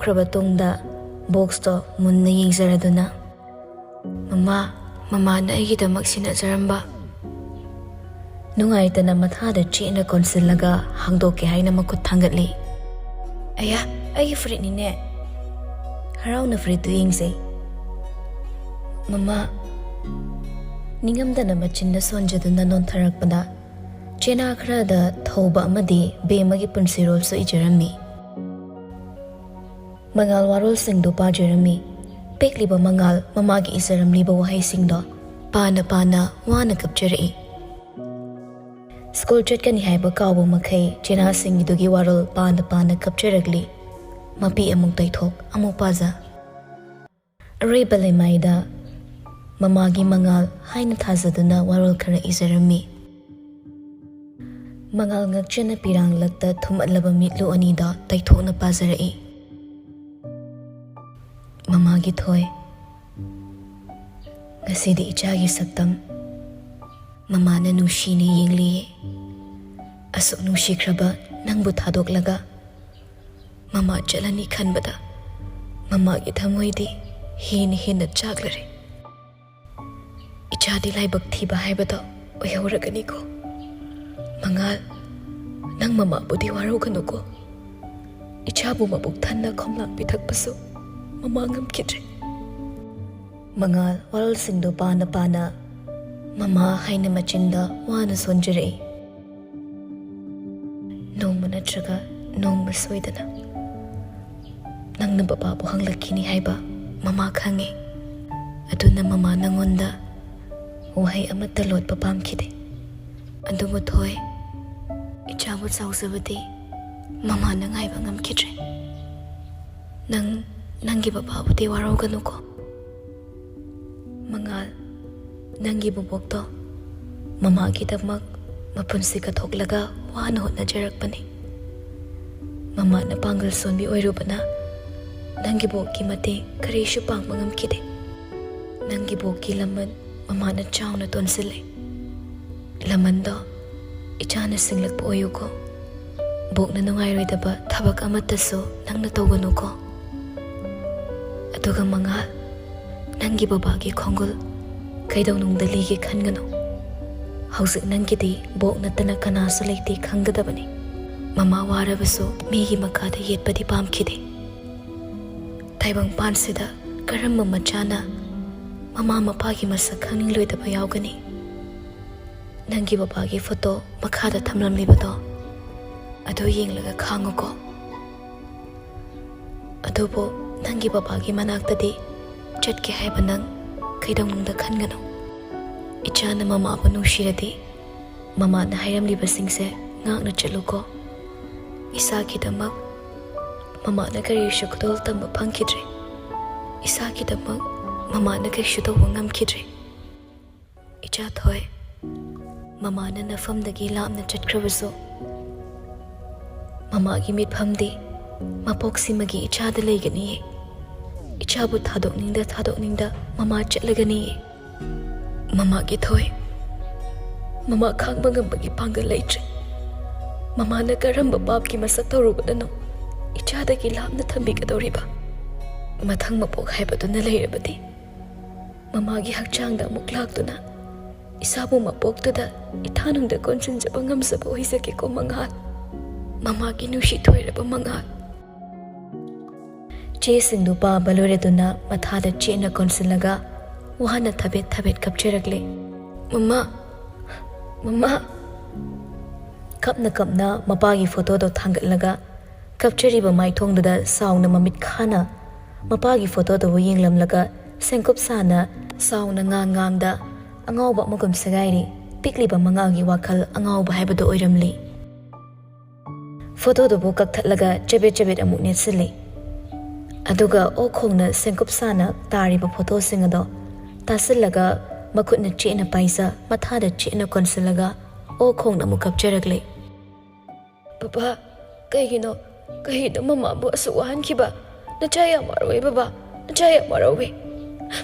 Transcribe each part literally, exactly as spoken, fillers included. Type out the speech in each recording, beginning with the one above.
ꯈ꯭ꯔꯕ ꯇꯨꯡꯗ ꯕꯣꯛꯁꯇꯣ ꯃꯨꯟꯅ ꯌꯦꯡꯖꯔꯗꯨꯅ, "ꯃꯃꯥ, ꯃꯃꯥꯅ ꯑꯩꯒꯤꯗꯃꯛ ꯁꯤꯟꯅꯖꯔꯝꯕ"꯫ ꯅꯨꯡꯉꯥꯏꯇꯅ ꯃꯊꯥꯗ ꯆꯦꯠꯅ ꯀꯣꯟꯁꯤꯜꯂꯒ ꯍꯥꯡꯗꯣꯛꯀꯦ ꯍꯥꯏꯅ ꯃꯈꯨꯠ ꯊꯥꯡꯒꯠꯂꯤ꯫ "ꯑꯌꯥ, ꯑꯩꯒꯤ ꯐꯨꯔꯤꯠꯅꯤꯅꯦ!" ꯍꯔꯥꯎꯅ ꯐꯨꯔꯤꯠꯇꯨ ꯌꯦꯡꯖꯩ꯫ "ꯃꯃꯥ"꯫ ꯅꯤꯡꯉꯝꯗꯅ ꯃꯆꯤꯟꯗ ꯁꯣꯟꯖꯗꯨꯅ ꯅꯣꯟꯊꯔꯛꯄꯗ, ꯆꯦꯅꯥ ꯈꯔꯗ ꯊꯧꯕ ꯑꯃꯗꯤ ꯕꯦꯝꯃꯒꯤ ꯄꯨꯟꯁꯤꯔꯣꯜꯁꯨ ꯏꯖꯔꯝꯃꯤ꯫ ꯃꯉꯥꯜ ꯋꯥꯔꯣꯜꯁꯤꯡꯗꯨ ꯄꯥꯖꯔꯝꯃꯤ꯫ ꯄꯦꯛꯂꯤꯕ ꯃꯉꯥꯜ ꯃꯃꯥꯒꯤ ꯏꯖꯔꯝꯂꯤꯕ ꯋꯥꯍꯩꯁꯤꯡꯗꯣ ꯄꯥꯅ ꯄꯥꯅ ꯋꯥꯅ ꯀꯞꯆꯔꯛꯏ꯫ ꯁ꯭ꯀꯨꯜ ꯆꯠꯀꯅꯤ ꯍꯥꯏꯕ ꯀꯥꯎꯕ ꯃꯈꯩ ꯆꯦꯅꯥꯁꯤꯡꯒꯤꯗꯨꯒꯤ ꯋꯥꯔꯣꯜ ꯄꯥꯅ ꯄꯥꯅ ꯀꯞꯆꯔꯛꯂꯤ꯫ ꯃꯄꯤ ꯑꯃꯨꯛ ꯇꯩꯊꯣꯛ, ꯑꯃꯨꯛ ꯄꯥꯖ꯫ ꯑꯔꯣꯏꯕ ꯂꯩꯃꯥꯏꯗ "ꯃꯃꯥꯒꯤ ꯃꯉꯥꯜ" ꯍꯥꯏꯅ ꯊꯥꯖꯗꯨꯅ ꯋꯥꯔꯣꯜ ꯈꯔ ꯏꯖꯔꯝꯃꯤ꯫ ꯃꯉꯥꯜ ꯉꯛꯆꯅ ꯄꯤꯔꯥꯡꯂꯛꯇ ꯊꯨꯝꯃꯠꯂꯕ ꯃꯤꯠꯂꯨ ꯑꯅꯤꯗꯣ ꯇꯩꯊꯣꯛꯅ ꯄꯥꯖꯔꯛꯏ꯫ "ꯃꯃꯥꯒꯤ ꯊꯣꯏ, ꯉꯁꯤꯗꯤ ꯏꯆꯥꯒꯤ ꯁꯛꯇꯝ ꯃꯃꯥꯅ ꯅꯨꯡꯁꯤꯅ ꯌꯦꯡꯂꯤꯌꯦ꯫ ꯑꯁꯨꯛ ꯅꯨꯡꯁꯤꯈ꯭ꯔꯕ ꯅꯪꯕꯨ ꯊꯥꯗꯣꯛꯂꯒ ꯃꯃꯥ ꯆꯠꯂꯅꯤ ꯈꯟꯕꯗ ꯃꯃꯥꯒꯤ ꯊꯃꯣꯏꯗꯤ ꯍꯦꯟꯅ ꯍꯦꯟꯅ ꯆꯥꯛꯂꯔꯦ꯫ ꯏꯆꯥꯗꯤ ꯂꯥꯏꯕꯛ ꯊꯤꯕ ꯍꯥꯏꯕꯗꯣ ꯑꯣꯏꯍꯧꯔꯒꯅꯤꯀꯣ꯫ ꯃꯉꯥꯜ, ꯅꯪ ꯃꯃꯥꯕꯨꯗꯤ ꯋꯥꯔꯧꯒꯅꯨꯀꯣ꯫ ꯏꯆꯥꯕꯨ ꯃꯕꯨꯛ ꯊꯟꯅ ꯈꯣꯝꯂꯥꯡ ꯄꯤꯊꯛꯄꯁꯨ ꯃꯃꯥ ꯉꯝꯈꯤꯗ꯭ꯔꯦ"꯫ ꯃꯉꯥꯜ ꯋꯥꯔꯣꯜꯁꯤꯡꯗꯨ ꯄꯥꯅ ꯄꯥꯅ "ꯃꯃꯥ" ꯍꯥꯏꯅ ꯃꯆꯤꯟꯗ ꯋꯥꯅ ꯁꯣꯟꯖꯔꯛꯏ꯫ "ꯅꯣꯡꯃ ꯅꯠꯇ꯭ꯔꯒ ꯅꯣꯡꯃ ꯁꯣꯏꯗꯅ ꯅꯪꯅ ꯕꯕꯥꯕꯨ ꯍꯪꯂꯛꯈꯤꯅꯤ ꯍꯥꯏꯕ ꯃꯃꯥ ꯈꯪꯉꯦ꯫ ꯑꯗꯨꯅ ꯃꯃꯥ ꯅꯪꯉꯣꯟꯗ ꯋꯥꯍꯩ ꯑꯃꯠꯇ ꯂꯣꯠꯄ ꯄꯥꯝꯈꯤꯗꯦ꯫ ꯑꯗꯨꯕꯨ ꯊꯣꯏ, ꯏꯆꯥꯕꯨ ꯆꯥꯎꯖꯕꯗꯤ ꯃꯃꯥꯅ ꯉꯥꯏꯕ ꯉꯝꯈꯤꯗ꯭ꯔꯦ꯫ ꯅꯪ ꯅꯪꯒꯤ ꯕꯕꯥꯕꯨꯗꯤ ꯋꯥꯔꯧꯒꯅꯨꯀꯣ꯫ ꯃꯉꯥꯜ, ꯅꯪꯒꯤ ꯕꯣꯕꯣꯛꯇꯣ ꯃꯃꯥꯒꯤꯗꯃꯛ ꯃꯄꯨꯟꯁꯤ ꯀꯠꯊꯣꯛꯂꯒ ꯋꯥꯅ ꯍꯣꯠꯅꯖꯔꯛꯄꯅꯤ꯫ ꯃꯃꯥꯅ ꯄꯥꯡꯒꯜ ꯁꯣꯟꯕꯤ ꯑꯣꯏꯔꯨꯕꯅ ꯅꯪꯒꯤ ꯕꯣꯛꯀꯤ ꯃꯇꯦꯡ ꯀꯔꯤꯁꯨ ꯄꯥꯡꯕ ꯉꯝꯈꯤꯗꯦ꯫ ꯅꯪꯒꯤ ꯕꯣꯛꯀꯤ ꯂꯃꯟ ꯃꯃꯥꯅ ꯆꯥꯎꯅ ꯇꯣꯟꯁꯤꯜꯂꯦ꯫ ꯂꯃꯟꯗꯣ ꯏꯆꯥꯅ ꯁꯤꯡꯂꯛꯄ ꯑꯣꯏꯌꯨꯀꯣ꯫ ꯕꯣꯛꯅ ꯅꯨꯡꯉꯥꯏꯔꯣꯏꯗꯕ ꯊꯕꯛ ꯑꯃꯠꯇꯁꯨ ꯅꯪꯅ ꯇꯧꯒꯅꯨꯀꯣ꯫ ꯑꯗꯨꯒ ꯃꯉꯥꯜ, ꯅꯪꯒꯤ ꯕꯕꯥꯒꯤ ꯈꯣꯡꯒꯨꯜ ꯀꯩꯗꯧꯅꯨꯡꯗ ꯂꯤꯒꯦ ꯈꯟꯒꯅꯨ꯫ ꯍꯧꯖꯤꯛ ꯅꯪꯒꯤꯗꯤ ꯕꯣꯛ ꯅꯠꯇꯅ ꯀꯅꯥꯁꯨ ꯂꯩꯇꯦ ꯈꯪꯒꯗꯕꯅꯤ꯫ ꯃꯃꯥ ꯋꯥꯔꯕꯁꯨ ꯃꯤꯒꯤ ꯃꯈꯥꯗ ꯌꯦꯠꯄꯗꯤ ꯄꯥꯝꯈꯤꯗꯦ꯫ ꯇꯥꯏꯕꯪꯄꯥꯟꯁꯤꯗ ꯀꯔꯝꯕ ꯃꯆꯥꯅ ꯃꯃꯥ ꯃꯄꯥꯒꯤ ꯃꯁꯛ ꯈꯪꯅꯤꯡꯂꯣꯏꯗꯕ ꯌꯥꯎꯒꯅꯤ? ꯅꯪꯒꯤ ꯕꯕꯥꯒꯤ ꯐꯣꯇꯣ ꯃꯈꯥꯗ ꯊꯝꯂꯝꯂꯤꯕꯗꯣ, ꯑꯗꯨ ꯌꯦꯡꯂꯒ ꯈꯥꯡꯉꯨꯀꯣ꯫ ꯑꯗꯨꯕꯨ ꯅꯪꯒꯤ ꯕꯕꯥꯒꯤ ꯃꯅꯥꯛꯇꯗꯤ ꯆꯠꯀꯦ ꯍꯥꯏꯕ ꯅꯪ ꯀꯩꯗꯧꯅꯨꯡꯗ ꯈꯟꯒꯅꯨ꯫ ꯏꯆꯥꯅ ꯃꯃꯥꯕꯨ ꯅꯨꯡꯁꯤꯔꯗꯤ ꯃꯃꯥꯅ ꯍꯥꯏꯔꯝꯂꯤꯕꯁꯤꯡꯁꯦ ꯉꯥꯛꯅ ꯆꯠꯂꯨꯀꯣ꯫ ꯏꯁꯥꯒꯤꯗꯃꯛ ꯃꯃꯥꯅ ꯀꯔꯤꯁꯨ ꯈꯨꯗꯣꯜ ꯇꯝꯕ ꯐꯪꯈꯤꯗ꯭ꯔꯦ꯫ ꯏꯁꯥꯒꯤꯗꯃꯛ ꯃꯃꯥꯅ ꯀꯩꯁꯨ ꯇꯧꯕ ꯉꯝꯈꯤꯗ꯭ꯔꯦ꯫ ꯏꯆꯥ ꯊꯣꯏ, ꯃꯃꯥꯅ ꯅꯐꯝꯗꯒꯤ ꯂꯥꯞꯅ ꯆꯠꯈ꯭ꯔꯕꯁꯨ, ꯃꯃꯥꯒꯤ ꯃꯤꯠꯐꯝꯗꯤ ꯃꯄꯣꯛꯁꯤꯃꯒꯤ ꯏꯆꯥꯗ ꯂꯩꯒꯅꯤꯌꯦ꯫ ꯏꯆꯥꯕꯨ ꯊꯥꯗꯣꯛꯅꯤꯡꯗ ꯊꯥꯗꯣꯛꯅꯤꯡꯗ ꯃꯃꯥ ꯆꯠꯂꯒꯅꯤꯌꯦ꯫ ꯃꯃꯥꯒꯤ ꯊꯣꯏ, ꯃꯃꯥ ꯈꯥꯡꯕ ꯉꯝꯕꯒꯤ ꯄꯥꯡꯒꯜ ꯂꯩꯇ꯭ꯔꯦ꯫ ꯃꯃꯥꯅ ꯀꯔꯝꯕ ꯄꯥꯞꯀꯤ ꯃꯁꯛ ꯇꯧꯔꯨꯕꯗꯅꯣ ꯏꯆꯥꯗꯒꯤ ꯂꯥꯞꯅ ꯊꯝꯕꯤꯒꯗꯧꯔꯤꯕ? ꯃꯊꯪ ꯃꯄꯣꯛ ꯍꯥꯏꯕꯗꯨꯅ ꯂꯩꯔꯕꯗꯤ ꯃꯃꯥꯒꯤ ꯍꯛꯆꯥꯡꯗ ꯑꯃꯨꯛ ꯂꯥꯛꯇꯨꯅ ꯏꯁꯥꯕꯨ ꯃꯄꯣꯛꯇꯨꯗ ꯏꯊꯥꯅꯨꯡꯗ ꯀꯣꯟꯁꯤꯟꯖꯕ ꯉꯝꯖꯕ ꯑꯣꯏꯖꯒꯦꯀꯣ ꯃꯉꯥꯜ꯫ ꯃꯃꯥꯒꯤ ꯅꯨꯡꯁꯤ ꯊꯣꯏꯔꯕ ꯃꯉꯥꯜ꯫ ꯆꯦꯁꯤꯡꯗꯨ ꯄꯥꯕ ꯂꯣꯏꯔꯗꯨꯅ ꯃꯊꯥꯗ ꯆꯦꯠꯅ ꯀꯣꯟꯁꯤꯜꯂꯒ ꯋꯥꯅ ꯊꯕꯦꯠ ꯊꯕꯦꯠ ꯀꯞꯆꯔꯛꯂꯦ꯫ "ꯃꯃꯥ, ꯃꯃꯥ!" ꯀꯞꯅ ꯀꯞꯅ ꯃꯄꯥꯒꯤ ꯐꯣꯇꯣꯗꯣ ꯊꯥꯡꯒꯠꯂꯒ ꯀꯞꯆꯔꯤꯕ ꯃꯥꯏꯊꯣꯡꯗꯨꯗ ꯁꯥꯎꯅ ꯃꯃꯤꯠ ꯈꯥꯅ ꯃꯄꯥꯒꯤ ꯐꯣꯇꯣꯗꯨꯕꯨ ꯌꯦꯡꯂꯝꯂꯒ ꯁꯦꯡꯀꯨꯞ ꯁꯥꯅ ꯁꯥꯎꯅ ꯉꯥꯡ ꯉꯥꯡꯗ ꯑꯉꯥꯎꯕ ꯑꯃꯒꯨꯝ ꯁꯦꯒꯥꯏꯔꯤ꯫ ꯄꯤꯛꯂꯤꯕ ꯃꯉꯥꯜꯒꯤ ꯋꯥꯈꯜ ꯑꯉꯥꯎꯕ ꯍꯥꯏꯕꯗꯨ ꯑꯣꯏꯔꯝꯂꯤ꯫ ꯐꯣꯇꯣꯗꯨꯕꯨ ꯀꯛꯊꯠꯂꯒ ꯆꯕꯦꯠ ꯆꯕꯦꯠ ꯑꯃꯨꯛ ꯅꯦꯠꯁꯤꯜꯂꯤ꯫ ꯑꯗꯨꯒ ꯑꯣꯛ ꯈꯣꯡꯅ ꯁꯦꯡꯀꯨꯞ ꯁꯥꯅ ꯇꯥꯔꯤꯕ ꯐꯣꯇꯣꯁꯤꯡ ꯑꯗꯣ ꯇꯥꯁꯤꯜꯂꯒ ꯃꯈꯨꯠꯅ ꯆꯦꯠꯅ ꯄꯥꯏꯖ, ꯃꯊꯥꯗ ꯆꯦꯠꯅ ꯀꯣꯟꯁꯤꯜꯂꯒ ꯑꯣꯛ ꯈꯣꯡꯅ ꯑꯃꯨꯛ ꯀꯞꯆꯔꯛꯂꯤ꯫ "ꯕꯕꯥ, ꯀꯩꯒꯤꯅꯣ, ꯀꯩꯒꯤꯅꯣ ꯃꯃꯥꯕꯨ ꯑꯁꯨꯛ ꯋꯥꯍꯟꯈꯤꯕ? ꯅꯆꯥ ꯌꯥꯝ ꯋꯥꯔꯧꯋꯦ ꯕꯕꯥ, ꯅꯆꯥ ꯌꯥꯝ ꯋꯥꯔꯧꯋꯦ꯫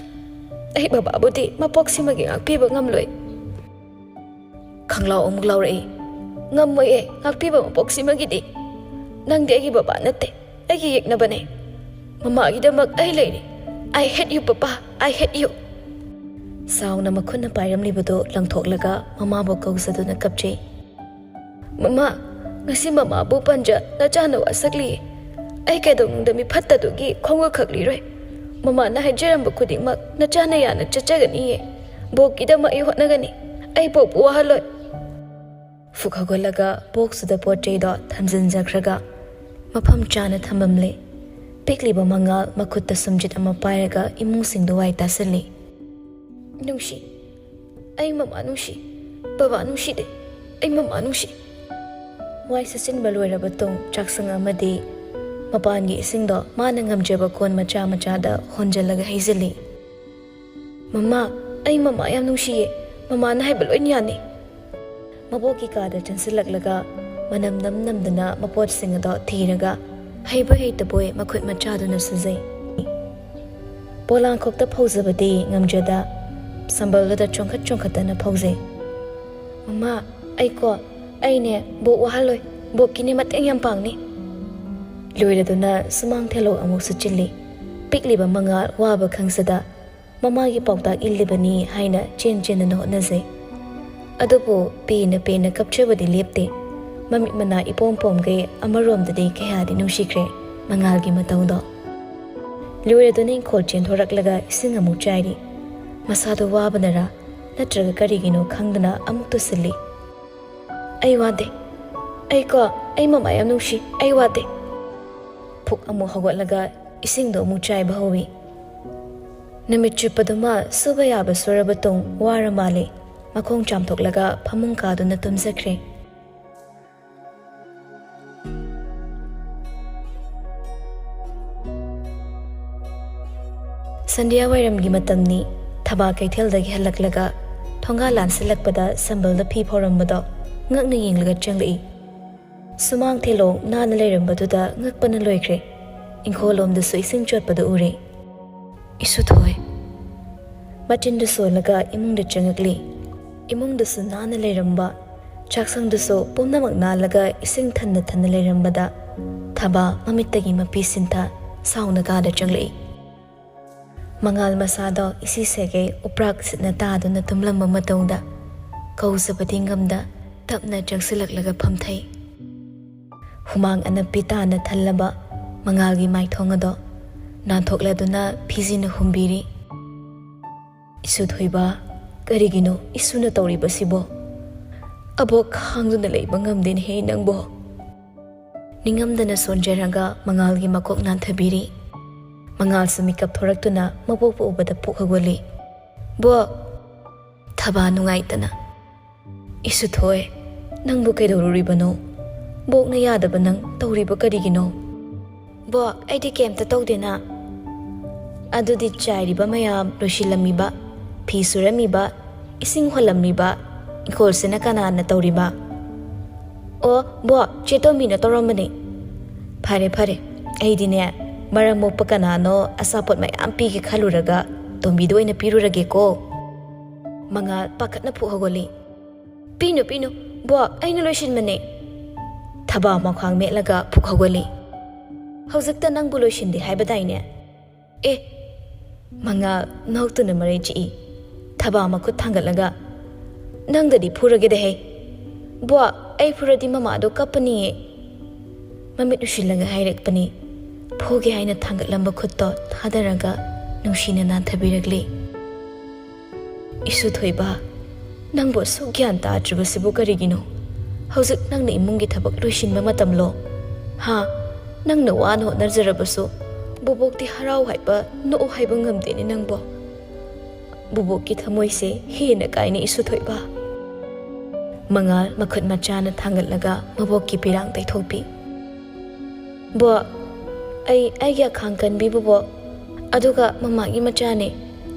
ꯑꯩ ꯕꯕꯥꯕꯨꯗꯤ ꯃꯄꯣꯛꯁꯤꯃꯒꯤ ꯉꯥꯛꯄꯤꯕ ꯉꯝꯂꯣꯏ꯫" ꯈꯪꯂꯥꯎ ꯑꯃꯨꯛ ꯂꯥꯎꯔꯛꯏ꯫ "ꯉꯝꯃꯣꯏꯌꯦ, ꯉꯥꯛꯄꯤꯕ ꯃꯄꯣꯛꯁꯤꯃꯒꯤꯗꯤ꯫ ꯅꯪꯗꯤ ꯑꯩꯒꯤ ꯕꯕꯥ ꯅꯠꯇꯦ, ꯑꯩꯒꯤ ꯌꯦꯛꯅꯕꯅꯦ꯫ "ꯃꯃꯥꯒꯤꯗꯃꯛ ꯑꯩ ꯂꯩꯔꯤ꯫ I hate you, papa. I hate you." ꯁꯥꯎꯅ ꯃꯈꯨꯠꯅ ꯄꯥꯏꯔꯝꯂꯤꯕꯗꯨ ꯂꯪꯊꯣꯛꯂꯒ ꯃꯃꯥꯕꯨ ꯀꯧꯖꯗꯨꯅ ꯀꯞꯆꯩ꯫ "ꯃꯃꯥ, ꯉꯁꯤ ꯃꯃꯥꯕꯨ ꯄꯟꯖ ꯅꯆꯥꯅ ꯋꯥꯁꯛꯂꯤꯌꯦ꯫ ꯑꯩ ꯀꯩꯗꯧꯅꯨꯡꯗ ꯃꯤꯐꯠꯇꯗꯨꯒꯤ ꯈꯣꯡꯒ ꯈꯛꯂꯤꯔꯣꯏ꯫ ꯃꯃꯥꯅ ꯍꯥꯏꯖꯔꯝꯕ ꯈꯨꯗꯤꯡꯃꯛ ꯅꯆꯥꯅ ꯌꯥꯅ ꯆꯠꯆꯒꯅꯤꯌꯦ꯫ ꯕꯣꯛꯀꯤꯗꯃꯛ ꯑꯩ ꯍꯣꯠꯅꯒꯅꯤ꯫ ꯑꯩ ꯕꯣꯛꯄꯨ ꯋꯥꯍꯜꯂꯣꯏ꯫" ꯐꯨꯛ ꯍꯧꯒꯠꯂꯒ ꯕꯣꯛꯁꯇꯨꯗ ꯄꯣꯠ ꯆꯩꯗꯣ ꯊꯝꯖꯤꯟꯖꯈ꯭ꯔꯒ ꯃꯐꯝ ꯆꯥꯅ ꯊꯝꯂꯝꯂꯦ꯫ ꯄꯤꯛꯂꯤꯕ ꯃꯉꯥꯜ ꯃꯈꯨꯠꯇ ꯁꯨꯝꯖꯤꯠ ꯑꯃ ꯄꯥꯏꯔꯒ ꯏꯃꯨꯡꯁꯤꯡꯗꯨ ꯋꯥꯏ ꯇꯥꯁꯤꯜꯂꯤ꯫ "ꯅꯨꯡꯁꯤ, ꯑꯩ ꯃꯃꯥ ꯅꯨꯡꯁꯤ꯫ ꯕꯕꯥ ꯅꯨꯡꯁꯤꯗꯦ, ꯑꯩ ꯃꯃꯥ ꯅꯨꯡꯁꯤ꯫" ꯋꯥꯏ ꯁꯤꯠꯆꯤꯟꯕ ꯂꯣꯏꯔꯕ ꯇꯨꯡ ꯆꯥꯛꯁꯪ ꯑꯃꯗꯤ ꯃꯄꯥꯟꯒꯤ ꯏꯁꯤꯡꯗꯣ ꯃꯥꯅ ꯉꯝꯖꯕ ꯀꯣꯟ ꯃꯆꯥ ꯃꯆꯥꯗ ꯍꯣꯟꯖꯜꯂꯒ ꯍꯩꯖꯤꯜꯂꯤ꯫ "ꯃꯃꯥ, ꯑꯩ ꯃꯃꯥ ꯌꯥꯝ ꯅꯨꯡꯁꯤꯌꯦ꯫ ꯃꯃꯥꯅ ꯍꯥꯏꯕ ꯂꯣꯏꯅ ꯌꯥꯅꯤ꯫" ꯃꯕꯣꯛꯀꯤ ꯀꯥꯗ ꯆꯪꯁꯤꯜꯂꯛꯂꯒ ꯃꯅꯝ ꯅꯝ ꯅꯝꯗꯅ ꯃꯄꯣꯠꯁꯤꯡ ꯑꯗꯣ ꯊꯤꯔꯒ ꯍꯩꯕꯣꯏ ꯍꯩꯇꯕꯣꯏ ꯃꯈꯨꯠ ꯃꯆꯥꯗꯨꯅ ꯁꯨꯖꯩ꯫ ꯄꯣꯂꯥꯡꯈꯣꯛꯇ ꯐꯧꯖꯕꯗꯤ ꯉꯝꯖꯗ ꯁꯝꯕꯜꯗꯨꯗ ꯆꯣꯡꯈꯠ ꯆꯣꯡꯈꯠꯇꯅ ꯐꯧꯖꯩ꯫ "ꯃꯃꯥ, ꯑꯩꯀꯣ, ꯑꯩꯅꯦ ꯕꯣꯛ ꯋꯥꯍꯜꯂꯣꯏ꯫ ꯕꯣꯛꯀꯤꯅꯦ ꯃꯇꯦꯡ ꯌꯥꯝ ꯄꯥꯡꯅꯤ꯫" ꯂꯣꯏꯔꯗꯨꯅ ꯁꯨꯃꯥꯡ ꯊꯦꯂꯣꯛ ꯑꯃꯨꯛ ꯁꯨꯠꯆꯤꯜꯂꯤ꯫ ꯄꯤꯛꯂꯤꯕ ꯃꯉꯥꯜ ꯋꯥꯕ ꯈꯪꯖꯗ ꯃꯃꯥꯒꯤ ꯄꯥꯎꯇꯥꯛ ꯏꯜꯂꯤꯕꯅꯤ ꯍꯥꯏꯅ ꯆꯦꯟ ꯆꯦꯟꯗꯅ ꯍꯣꯠꯅꯖꯩ꯫ ꯑꯗꯨꯕꯨ ꯄꯦꯟꯅ ꯄꯦꯟꯅ ꯀꯞꯆꯕꯗꯤ ꯂꯦꯞꯇꯦ꯫ ꯃꯃꯤꯠ ꯃꯅꯥ ꯏꯄꯣꯝ ꯄꯣꯝꯒꯩ ꯑꯃꯔꯣꯝꯗꯗꯤ ꯀꯌꯥꯗꯤ ꯅꯨꯡꯁꯤꯈ꯭ꯔꯦ ꯃꯉꯥꯜꯒꯤ ꯃꯇꯧꯗꯣ꯫ ꯂꯣꯏꯔꯗꯨꯅ ꯏꯪꯈꯣꯜ ꯆꯦꯟꯊꯣꯔꯛꯂꯒ ꯏꯁꯤꯡ ꯑꯃꯨꯛ ꯆꯥꯏꯔꯤ꯫ ꯃꯁꯥꯗꯣ ꯋꯥꯕꯅꯔꯥ ꯅꯠꯇ꯭ꯔꯒ ꯀꯔꯤꯒꯤꯅꯣ ꯈꯪꯗꯅ ꯑꯃꯨꯛ ꯇꯨꯁꯤꯜꯂꯤ꯫ "ꯑꯩ ꯋꯥꯗꯦ꯫ ꯑꯩꯀꯣ, ꯑꯩ ꯃꯃꯥ ꯌꯥꯝ ꯅꯨꯡꯁꯤ꯫ ꯑꯩ ꯋꯥꯗꯦ꯫" ꯐꯨꯛ ꯑꯃꯨꯛ ꯍꯧꯒꯠꯂꯒ ꯏꯁꯤꯡꯗꯣ ꯑꯃꯨꯛ ꯆꯥꯏꯕ ꯍꯧꯏ꯫ ꯅꯨꯃꯤꯠ ꯆꯨꯞꯄꯗꯨꯃ ꯁꯨꯕ ꯌꯥꯕ ꯁꯨꯔꯕ ꯇꯨꯡ ꯋꯥꯔ ꯃꯥꯜꯂꯦ꯫ ꯃꯈꯣꯡ ꯆꯥꯝꯊꯣꯛꯂꯒ ꯐꯃꯨꯡ ꯀꯥꯗꯨꯅ ꯇꯨꯝꯖꯈ꯭ꯔꯦ꯫ ꯁꯟꯙ꯭ꯌꯥ ꯋꯥꯏꯔꯝꯒꯤ ꯃꯇꯝꯅꯤ꯫ ꯊꯕꯥ ꯀꯩꯊꯦꯜꯗꯒꯤ ꯍꯜꯂꯛꯂꯒ ꯊꯣꯡꯒꯥꯜ ꯂꯥꯟꯁꯤꯜꯂꯛꯄꯗ ꯁꯝꯕꯜꯗ ꯐꯤ ꯐꯧꯔꯝꯕꯗꯣ ꯉꯛꯅ ꯌꯦꯡꯂꯒ ꯆꯪꯂꯛꯏ꯫ ꯁꯨꯃꯥꯡ ꯊꯦꯂꯣꯡ ꯅꯥꯟꯅ ꯂꯩꯔꯝꯕꯗꯨꯗ ꯉꯛꯄꯅ ꯂꯣꯏꯈ꯭ꯔꯦ꯫ ꯏꯪꯈꯣꯜꯂꯣꯝꯗꯁꯨ ꯏꯁꯤꯡ ꯆꯣꯠꯄꯗꯨ ꯎꯔꯦ꯫ "ꯏꯁꯨꯊꯣꯏ꯫" ꯃꯆꯤꯟꯗꯨ ꯁꯣꯜꯂꯒ ꯏꯃꯨꯡꯗ ꯆꯪꯉꯛꯂꯤ꯫ ꯏꯃꯨꯡꯗꯨꯁꯨ ꯅꯥꯟꯅ ꯂꯩꯔꯝꯕ, ꯆꯥꯛꯁꯪꯗꯨꯁꯨ ꯄꯨꯝꯅꯃꯛ ꯅꯥꯜꯂꯒ ꯏꯁꯤꯡ ꯊꯟꯅ ꯊꯟꯅ ꯂꯩꯔꯝꯕꯗ ꯊꯕꯥ ꯃꯃꯤꯠꯇꯒꯤ ꯃꯄꯤ ꯁꯤꯟꯊ ꯁꯥꯎꯅ ꯀꯥꯗ ꯆꯪꯂꯛꯏ꯫ ꯃꯉꯥꯜ ꯃꯁꯥꯗꯣ ꯏꯁꯤ ꯁꯦꯒꯩ ꯎꯄ꯭ꯔꯥꯛ ꯁꯤꯠꯅ ꯇꯥꯗꯨꯅ ꯇꯨꯝꯂꯝꯕ ꯃꯇꯧꯗ ꯀꯧꯖꯕꯗꯤ ꯉꯝꯗ ꯇꯞꯅ ꯆꯪꯁꯤꯜꯂꯛꯂꯒ ꯐꯝꯊꯩ꯫ ꯍꯨꯃꯥꯡ ꯑꯅꯞꯄꯤ ꯇꯥꯅ ꯊꯜꯂꯕ ꯃꯉꯥꯜꯒꯤ ꯃꯥꯏꯊꯣꯡ ꯑꯗꯣ ꯅꯥꯟꯊꯣꯛꯂꯗꯨꯅ ꯐꯤꯖꯤꯅ ꯍꯨꯝꯕꯤꯔꯤ꯫ "ꯏꯁꯨ ꯊꯣꯏꯕ, ꯀꯔꯤꯒꯤꯅꯣ ꯏꯁꯨꯅ ꯇꯧꯔꯤꯕꯁꯤꯕꯣ? ꯑꯕꯣꯛ ꯈꯥꯡꯗꯨꯅ ꯂꯩꯕ ꯉꯝꯗꯦꯅꯦꯍꯦ ꯅꯪꯕꯣ!" ꯅꯤꯡꯉꯝꯗꯅ ꯁꯣꯟꯖꯔꯒ ꯃꯉꯥꯜꯒꯤ ꯃꯀꯣꯛ ꯅꯥꯟꯊꯕꯤꯔꯤ꯫ ꯃꯉꯥꯜꯁꯨ ꯃꯤꯀꯞ ꯊꯣꯔꯛꯇꯨꯅ ꯃꯕꯣꯛꯄꯨ ꯎꯕꯗ ꯄꯨꯛ ꯍꯧꯒꯠꯂꯤ꯫ "ꯕꯣꯛ!" ꯊꯕꯥ ꯅꯨꯡꯉꯥꯏꯇꯅ, "ꯏꯁꯨꯊꯣꯏ, ꯅꯪꯕꯨ ꯀꯩꯗꯧꯔꯨꯔꯤꯕꯅꯣ? ꯕꯣꯛꯅ ꯌꯥꯗꯕ ꯅꯪ ꯇꯧꯔꯤꯕ ꯀꯔꯤꯒꯤꯅꯣ?" "ꯕꯣꯛ, ꯑꯩꯗꯤ ꯀꯩꯝꯇ ꯇꯧꯗꯦꯅ꯫ ꯑꯗꯨꯗꯤ ꯆꯥꯏꯔꯤꯕ ꯃꯌꯥꯝ ꯂꯣꯏꯁꯤꯜꯂꯝꯃꯤꯕ, ꯐꯤ ꯁꯨꯔꯝꯃꯤꯕ, ꯏꯁꯤꯡ ꯍꯣꯜꯂꯝꯃꯤꯕ, ꯏꯪꯈꯣꯜꯁꯤꯅ ꯀꯅꯥꯅ ꯇꯧꯔꯤꯕ?" "ꯑꯣ ꯕꯣꯛ, ꯆꯦ ꯇꯣꯝꯕꯤꯅ ꯇꯧꯔꯝꯕꯅꯤ꯫" "ꯐꯔꯦ ꯐꯔꯦ, ꯑꯩꯗꯤꯅꯦ ꯃꯔꯝ ꯃꯣꯛꯄ ꯀꯅꯥꯅꯣ ꯑꯆꯥꯄꯣꯠ ꯃꯌꯥꯝ ꯄꯤꯒꯦ ꯈꯜꯂꯨꯔꯒ ꯇꯣꯝꯕꯤꯗ ꯑꯣꯏꯅ ꯄꯤꯔꯨꯔꯒꯦꯀꯣ꯫" ꯃꯉꯥꯜ ꯄꯥꯈꯠꯅ ꯐꯨꯛ ꯍꯧꯒꯠꯂꯤ꯫ "ꯄꯤꯅꯨ ꯄꯤꯅꯨ ꯕꯣꯛ, ꯑꯩꯅ ꯂꯣꯏꯁꯤꯟꯕꯅꯦ꯫" ꯊꯕꯥ ꯃꯈ꯭ꯋꯥꯡ ꯃꯦꯠꯂꯒ ꯐꯨꯛ ꯍꯧꯒꯠꯂꯤ꯫ "ꯍꯧꯖꯤꯛꯇ ꯅꯪꯕꯨ ꯂꯣꯏꯁꯤꯟꯗꯦ ꯍꯥꯏꯕꯗꯥꯏꯅꯦ?" "ꯑꯦ!" ꯃꯉꯥꯜ ꯅꯣꯛꯇꯨꯅ ꯃꯔꯩ ꯆꯤꯛꯏ꯫ ꯊꯕꯥ ꯃꯈꯨꯠ ꯊꯥꯡꯒꯠꯂꯒ, "ꯅꯪꯗꯗꯤ ꯐꯨꯔꯒꯦꯗ ꯍꯦ꯫ ꯕꯣꯛ, ꯑꯩ ꯐꯨꯔꯗꯤ ꯃꯃꯥꯗꯣ ꯀꯞꯄꯅꯤꯌꯦ꯫" ꯃꯃꯤꯠ ꯎꯏꯁꯤꯜꯂꯒ ꯍꯥꯏꯔꯛꯄꯅꯤ꯫ ꯐꯨꯒꯦ ꯍꯥꯏꯅ ꯊꯥꯡꯒꯠꯂꯝꯕ ꯈꯨꯠꯇꯣ ꯊꯥꯗꯔꯒ ꯅꯨꯡꯁꯤꯅ ꯅꯥꯟꯊꯕꯤꯔꯛꯂꯤ꯫ "ꯏꯁꯨ ꯊꯣꯏꯕ, ꯅꯪꯕꯨ ꯑꯁꯨꯛ ꯒ꯭ꯌꯥꯟ ꯇꯥꯗ꯭ꯔꯤꯕꯁꯤꯕꯨ ꯀꯔꯤꯒꯤꯅꯣ? ꯍꯧꯖꯤꯛ ꯅꯪꯅ ꯏꯃꯨꯡꯒꯤ ꯊꯕꯛ ꯂꯣꯏꯁꯤꯟꯕ ꯃꯇꯝꯂꯣ? ꯍꯥ? ꯅꯪꯅ ꯋꯥꯅ ꯍꯣꯠꯅꯖꯔꯕꯁꯨ ꯕꯣꯕꯣꯛꯇꯤ ꯍꯔꯥꯎ ꯍꯥꯏꯕ, ꯅꯣꯛꯎ ꯍꯥꯏꯕ ꯉꯝꯗꯦꯅꯦ ꯅꯪꯕꯣ꯫ ꯕꯣꯕꯣꯛꯀꯤ ꯊꯃꯣꯏꯁꯦ ꯍꯦꯟꯅ ꯀꯥꯏꯅ ꯏꯁꯨ ꯊꯣꯏꯕ꯫" ꯃꯉꯥꯜ ꯃꯈꯨꯠ ꯃꯆꯥꯅ ꯊꯥꯡꯒꯠꯂꯒ ꯃꯕꯣꯛꯀꯤ ꯄꯤꯔꯥꯡ ꯇꯩꯊꯣꯛꯄꯤ꯫ "ꯕꯣꯛ, ꯑꯩ ꯑꯩꯒꯤ ꯑꯈꯥꯡ ꯀꯟꯕꯤ ꯕꯣꯕꯣꯛ, ꯑꯗꯨꯒ ꯃꯃꯥꯒꯤ ꯃꯆꯥꯅꯦ꯫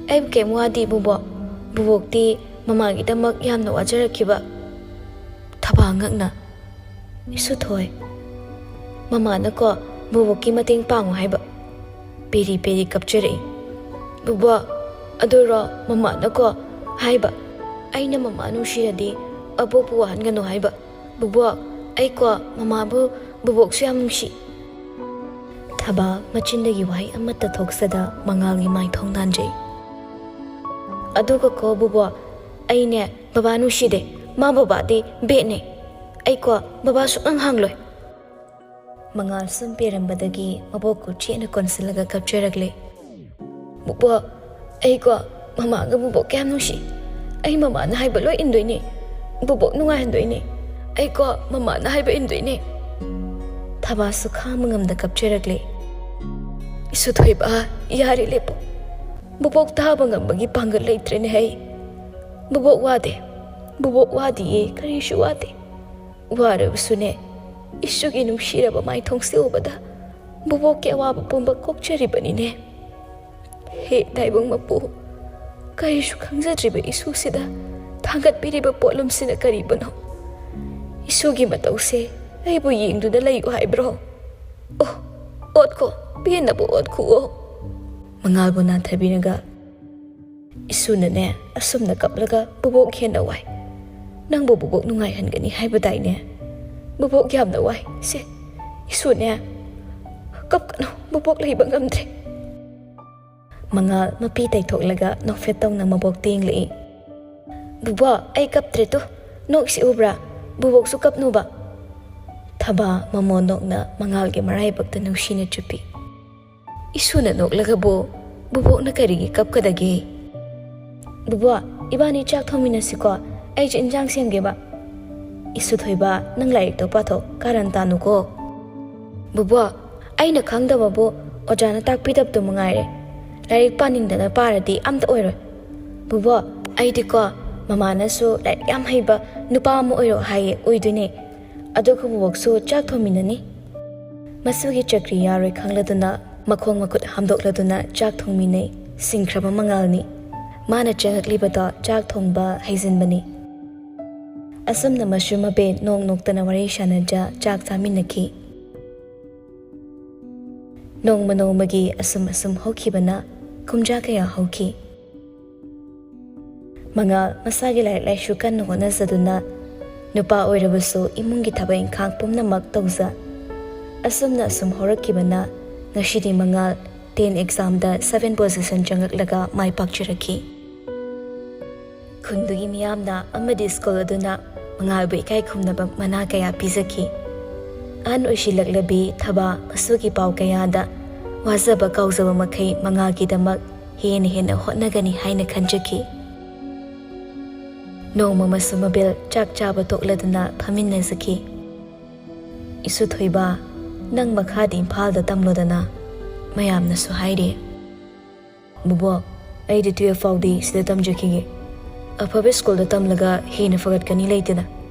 ꯑꯩꯕꯨ ꯀꯩꯝ ꯋꯥꯗꯦ ꯕꯣꯕꯣꯛ꯫ ꯕꯣꯕꯣꯛꯇꯤ ꯃꯃꯥꯒꯤꯗꯃꯛ ꯌꯥꯝꯅ ꯋꯥꯖꯔꯛꯈꯤꯕ꯫" ꯊꯕꯥ ꯉꯛꯅ, "ꯏꯁꯨꯊꯣꯏ, ꯃꯃꯥꯅꯀꯣ ꯕꯣꯕꯣꯛꯀꯤ ꯃꯇꯦꯡ ꯄꯥꯡꯉꯨ ꯍꯥꯏꯕ꯫" ꯄꯦꯔꯤ ꯄꯦꯔꯤ ꯀꯞꯆꯔꯛꯏ꯫ "ꯕꯣꯕꯣꯛ, ꯑꯗꯨꯔꯣ ꯃꯃꯥꯅꯀꯣ ꯍꯥꯏꯕ, ꯑꯩꯅ ꯃꯃꯥ ꯅꯨꯡꯁꯤꯔꯗꯤ ꯑꯕꯣꯛꯄꯨ ꯋꯥꯍꯟꯒꯅꯨ ꯍꯥꯏꯕ꯫ ꯕꯣꯕꯣꯛ, ꯑꯩꯀꯣ ꯃꯃꯥꯕꯨ ꯕꯣꯕꯣꯛꯁꯨ ꯌꯥꯝ ꯅꯨꯡꯁꯤ꯫" ꯊꯕꯥ ꯃꯆꯤꯟꯗꯒꯤ ꯋꯥꯍꯩ ꯑꯃꯠꯇ ꯊꯣꯛꯆꯗ ꯃꯉꯥꯜꯒꯤ ꯃꯥꯏꯊꯣꯡ ꯅꯥꯟꯖꯩ꯫ "ꯑꯗꯨꯒ ꯀꯣ ꯕꯨꯕꯣꯛ, ꯑꯩꯅꯦ ꯕꯕꯥ ꯅꯨꯡꯁꯤꯗꯦ꯫ ꯃꯥ ꯕꯕꯥꯗꯤ ꯕꯦꯠꯅꯦ꯫ ꯑꯩ ꯀꯣ ꯕꯕꯥ ꯁꯨꯛꯍꯪ ꯍꯪꯂꯣꯏ꯫" ꯃꯉꯥꯜ ꯁꯨꯝ ꯄꯦꯔꯝꯕꯗꯒꯤ ꯃꯕꯣꯛ ꯀꯣ ꯆꯦꯠꯅ ꯀꯣꯟꯁꯤꯜꯂꯒ ꯀꯞꯆꯔꯛꯂꯦ꯫ "ꯕꯨꯕꯣꯛ, ꯑꯩꯀꯣ ꯃꯃꯥꯒ ꯕꯨꯕꯣꯛ ꯀꯌꯥꯝ ꯅꯨꯡꯁꯤ꯫ ꯑꯩ ꯃꯃꯥꯅ ꯍꯥꯏꯕ ꯂꯣꯏ ꯏꯟꯗꯣꯏꯅꯦ꯫ ꯕꯨꯕꯣꯛ ꯅꯨꯡꯉꯥꯏꯍꯟꯗꯣꯏꯅꯦ꯫ ꯑꯩꯀꯣ ꯃꯃꯥꯅ ꯍꯥꯏꯕ ꯏꯟꯗꯣꯏꯅꯦ꯫" ꯊꯕꯥꯁꯨ ꯈꯥꯡꯕ ꯉꯝꯗ ꯀꯞꯆꯔꯛꯂꯦ꯫ "ꯏꯁꯨ ꯊꯣꯏꯕ, ꯌꯥꯔꯦ ꯂꯦꯞꯄꯣ꯫ ꯕꯨꯕꯣꯛ ꯊꯥꯕ ꯉꯝꯕꯒꯤ ꯄꯥꯡꯒꯜ ꯂꯩꯇ꯭ꯔꯦꯅꯦ ꯑꯩ꯫ ꯕꯨꯕꯣꯛ ꯋꯥꯗꯦ꯫ ꯕꯨꯕꯣꯛ ꯋꯥꯗꯤꯌꯦ, ꯀꯔꯤꯁꯨ ꯋꯥꯗꯦ꯫ ꯋꯥꯔꯕꯁꯨꯅꯦ, ꯏꯁꯨꯒꯤ ꯅꯨꯡꯁꯤꯔꯕ ꯃꯥꯏꯊꯣꯡꯁꯦ ꯎꯕꯗ ꯕꯨꯕꯣꯛꯀꯤ ꯑꯋꯥꯕ ꯄꯨꯝꯕ ꯀꯣꯛꯆꯔꯤꯕꯅꯤꯅꯦ꯫ ꯍꯦ ꯇꯥꯏꯕꯪ ꯃꯄꯨ, ꯀꯔꯤꯁꯨ ꯈꯪꯖꯗ꯭ꯔꯤꯕ ꯏꯁꯨꯁꯤꯗ ꯊꯥꯡꯒꯠꯄꯤꯔꯤꯕ ꯄꯣꯠꯂꯨꯝꯁꯤꯅ ꯀꯔꯤꯕꯨꯅꯣ? ꯏꯁꯨꯒꯤ ꯃꯇꯧꯁꯦ ꯑꯩꯕꯨ ꯌꯦꯡꯗꯨꯅ ꯂꯩꯌꯨ ꯍꯥꯏꯕ꯭ꯔꯣ? ꯑꯣ, ꯑꯣꯠꯈꯣ, ꯄꯦꯟꯅꯕ ꯑꯣꯠꯈꯨꯑꯣ꯫" ꯃꯉꯥꯜꯕꯨ ꯅꯥꯟꯊꯕꯤꯔꯒ ꯏꯁꯨꯅꯅꯦ ꯑꯁꯨꯝꯅ ꯀꯞꯂꯒ ꯕꯨꯕꯣꯛ ꯍꯦꯟꯅ ꯋꯥꯏ꯫ "ꯅꯪꯕꯨ ꯕꯨꯕꯣꯛ ꯅꯨꯡꯉꯥꯏꯍꯟꯒꯅꯤ ꯍꯥꯏꯕꯗꯥꯏꯅꯦ? ꯕꯨꯕꯣꯛ ꯌꯥꯝꯅ ꯋꯥꯏ꯫ ꯁꯦ, ꯏꯁꯨꯅꯦ, ꯀꯞꯀꯅꯨ, ꯕꯨꯕꯣꯛ ꯂꯩꯕ ꯉꯝꯗ꯭ꯔꯦ꯫" ꯃꯉꯥꯜ ꯃꯄꯤ ꯇꯩꯊꯣꯛꯂꯒ ꯅꯣꯛꯐꯦꯠ ꯇꯧꯅ ꯃꯕꯣꯛꯇ ꯌꯦꯡꯂꯛꯏ꯫ "ꯕꯨꯕꯣꯛ, ꯑꯩ ꯀꯞꯇ꯭ꯔꯦ ꯇꯨ꯫ ꯅꯣꯛꯁꯤ ꯎꯕ꯭ꯔꯥ? ꯕꯨꯕꯣꯛꯁꯨ ꯀꯞꯅꯨꯕ꯫" ꯊꯕꯥ ꯃꯃꯣꯟ ꯅꯣꯛꯅ ꯃꯉꯥꯜꯒꯤ ꯃꯔꯥꯏꯕꯛꯇ ꯅꯨꯡꯁꯤꯅ ꯆꯨꯞꯄꯤ꯫ ꯏꯁꯨꯅ ꯅꯣꯛꯂꯒꯕꯨ ꯕꯨꯕꯣꯛꯅ ꯀꯔꯤꯒꯤ ꯀꯞꯀꯗꯒꯦ? "ꯕꯨꯕꯣꯛ, ꯏꯕꯥꯅꯤ ꯆꯥꯛ ꯊꯣꯡꯃꯤꯟꯅꯁꯤꯀꯣ꯫ ꯑꯩꯁꯨ ꯏꯟꯖꯥꯡ ꯁꯦꯝꯒꯦꯕ꯫" "ꯏꯁꯨ ꯊꯣꯏꯕ, ꯅꯪ ꯂꯥꯏꯔꯤꯛꯇꯣ ꯄꯥꯊꯣꯛ, ꯀꯥꯔꯟ ꯇꯥꯅꯨꯀꯣ꯫" "ꯕꯨꯕꯣꯛ, ꯑꯩꯅ ꯈꯪꯗꯕꯕꯨ ꯑꯣꯖꯥꯅ ꯇꯥꯛꯄꯤꯗꯕꯗꯨ ꯃꯉꯥꯏꯔꯦ꯫ ꯂꯥꯏꯔꯤꯛ ꯄꯥꯅꯤꯡꯗꯅ ꯄꯥꯔꯗꯤ ꯑꯝꯇ ꯑꯣꯏꯔꯣꯏ꯫ ꯕꯨꯕꯣꯛ, ꯑꯩꯗꯤꯀꯣ ꯃꯃꯥꯅꯁꯨ ꯂꯥꯏꯔꯤꯛ ꯌꯥꯝ ꯍꯩꯕ ꯅꯨꯄꯥ ꯑꯃ ꯑꯣꯏꯔꯣ ꯍꯥꯏꯌꯦ, ꯑꯣꯏꯗꯣꯏꯅꯦ꯫ ꯑꯗꯨꯒ ꯕꯨꯕꯣꯛꯁꯨ ꯆꯥꯛ ꯊꯣꯡꯃꯤꯟꯅꯅꯤ꯫" ꯃꯁꯨꯒꯤ ꯆꯀ꯭ꯔꯤ ꯌꯥꯔꯣꯏ ꯈꯪꯂꯗꯨꯅ ꯃꯈꯣꯡ ꯃꯈꯨꯠ ꯍꯥꯝꯗꯣꯛꯂꯗꯨꯅ ꯆꯥꯛ ꯊꯣꯡꯃꯤꯟꯅꯩ꯫ ꯁꯤꯡꯈ꯭ꯔꯕ ꯃꯉꯥꯜꯅꯤ꯫ ꯃꯥꯅ ꯆꯪꯉꯛꯂꯤꯕꯗꯣ ꯆꯥꯛ ꯊꯣꯡꯕ ꯍꯩꯖꯤꯟꯕꯅꯤ꯫ ꯑꯁꯨꯝꯅ ꯃꯁꯨ ꯃꯕꯦ ꯅꯣꯡ ꯅꯣꯛꯇꯅ ꯋꯥꯔꯤ ꯁꯥꯟꯅꯖ ꯆꯥꯛ ꯆꯥꯃꯤꯟꯅꯈꯤ꯫ ꯅꯣꯡꯃ ꯅꯣꯡꯃꯒꯤ ꯑꯁꯨꯝ ꯑꯁꯨꯝ ꯍꯧꯈꯤꯕꯅ ꯀꯨꯝꯖꯥ ꯀꯌꯥ ꯍꯧꯈꯤ꯫ ꯃꯉꯥꯜ ꯃꯁꯥꯒꯤ ꯂꯥꯏꯔꯤꯛ ꯂꯥꯏꯁꯨ ꯀꯟꯅ ꯍꯣꯠꯅꯖꯗꯨꯅ ꯅꯨꯄꯥ ꯑꯣꯏꯔꯕꯁꯨ ꯏꯃꯨꯡꯒꯤ ꯊꯕꯛ ꯏꯪꯈꯥꯡ ꯄꯨꯝꯅꯃꯛ ꯇꯧꯖ꯫ ꯑꯁꯨꯝꯅ ꯑꯁꯨꯝ ꯍꯧꯔꯛꯈꯤꯕꯅ ꯉꯁꯤꯗꯤ ꯃꯉꯥꯜ ꯇꯦꯟ ꯑꯦꯛꯖꯥꯝꯗ ꯁꯚꯦꯟ ꯄꯣꯖꯤꯁꯟ ꯆꯪꯂꯛꯂꯒ ꯃꯥꯏ ꯄꯥꯛꯆꯔꯛꯈꯤ꯫ ꯈꯨꯟꯗꯨꯒꯤ ꯃꯤꯌꯥꯝꯅ ꯑꯃꯗꯤ ꯁ꯭ꯀꯨꯜ ꯑꯗꯨꯅ ꯃꯉꯥꯜꯕꯨ ꯏꯀꯥꯏ ꯈꯨꯝꯅꯕ ꯃꯅꯥ ꯀꯌꯥ ꯄꯤꯖꯈꯤ꯫ ꯑꯍꯟ ꯑꯣꯏꯁꯤꯜꯂꯛꯂꯕꯤ ꯊꯕꯥ ꯃꯁꯨꯒꯤ ꯄꯥꯎ ꯀꯌꯥꯗ ꯋꯥꯖꯕ ꯀꯥꯎꯖꯕ ꯃꯈꯩ ꯃꯉꯥꯜꯒꯤꯗꯃꯛ ꯍꯦꯟꯅ ꯍꯦꯟꯅ ꯍꯣꯠꯅꯒꯅꯤ ꯍꯥꯏꯅ ꯈꯟꯖꯈꯤ꯫ ꯅꯣꯡꯃ ꯃꯁꯨ ꯃꯕꯦꯜ ꯆꯥꯛ ꯆꯥꯕ ꯇꯣꯛꯂꯗꯨꯅ ꯐꯝꯃꯤꯟꯅꯖꯈꯤ꯫ "ꯏꯁꯨ ꯊꯣꯏꯕ, ꯅꯪ ꯃꯈꯥꯗꯤ ꯏꯝꯐꯥꯜꯗ ꯇꯝꯂꯣꯗꯅ" ꯃꯌꯥꯝꯅꯁꯨ ꯍꯥꯏꯔꯤ꯫ "ꯕꯨꯕꯣꯛ, ꯑꯩꯗꯤ ꯇꯨꯌꯦꯜꯐ ꯐꯥꯎꯗꯤ ꯁꯤꯗ ꯇꯝꯖꯈꯤꯒꯦ꯫ ꯑꯐꯕ ꯁ꯭ꯀꯨꯜꯗ ꯇꯝꯂꯒ ꯍꯦꯟꯅ ꯐꯒꯠꯀꯅꯤ ꯂꯩꯇꯅ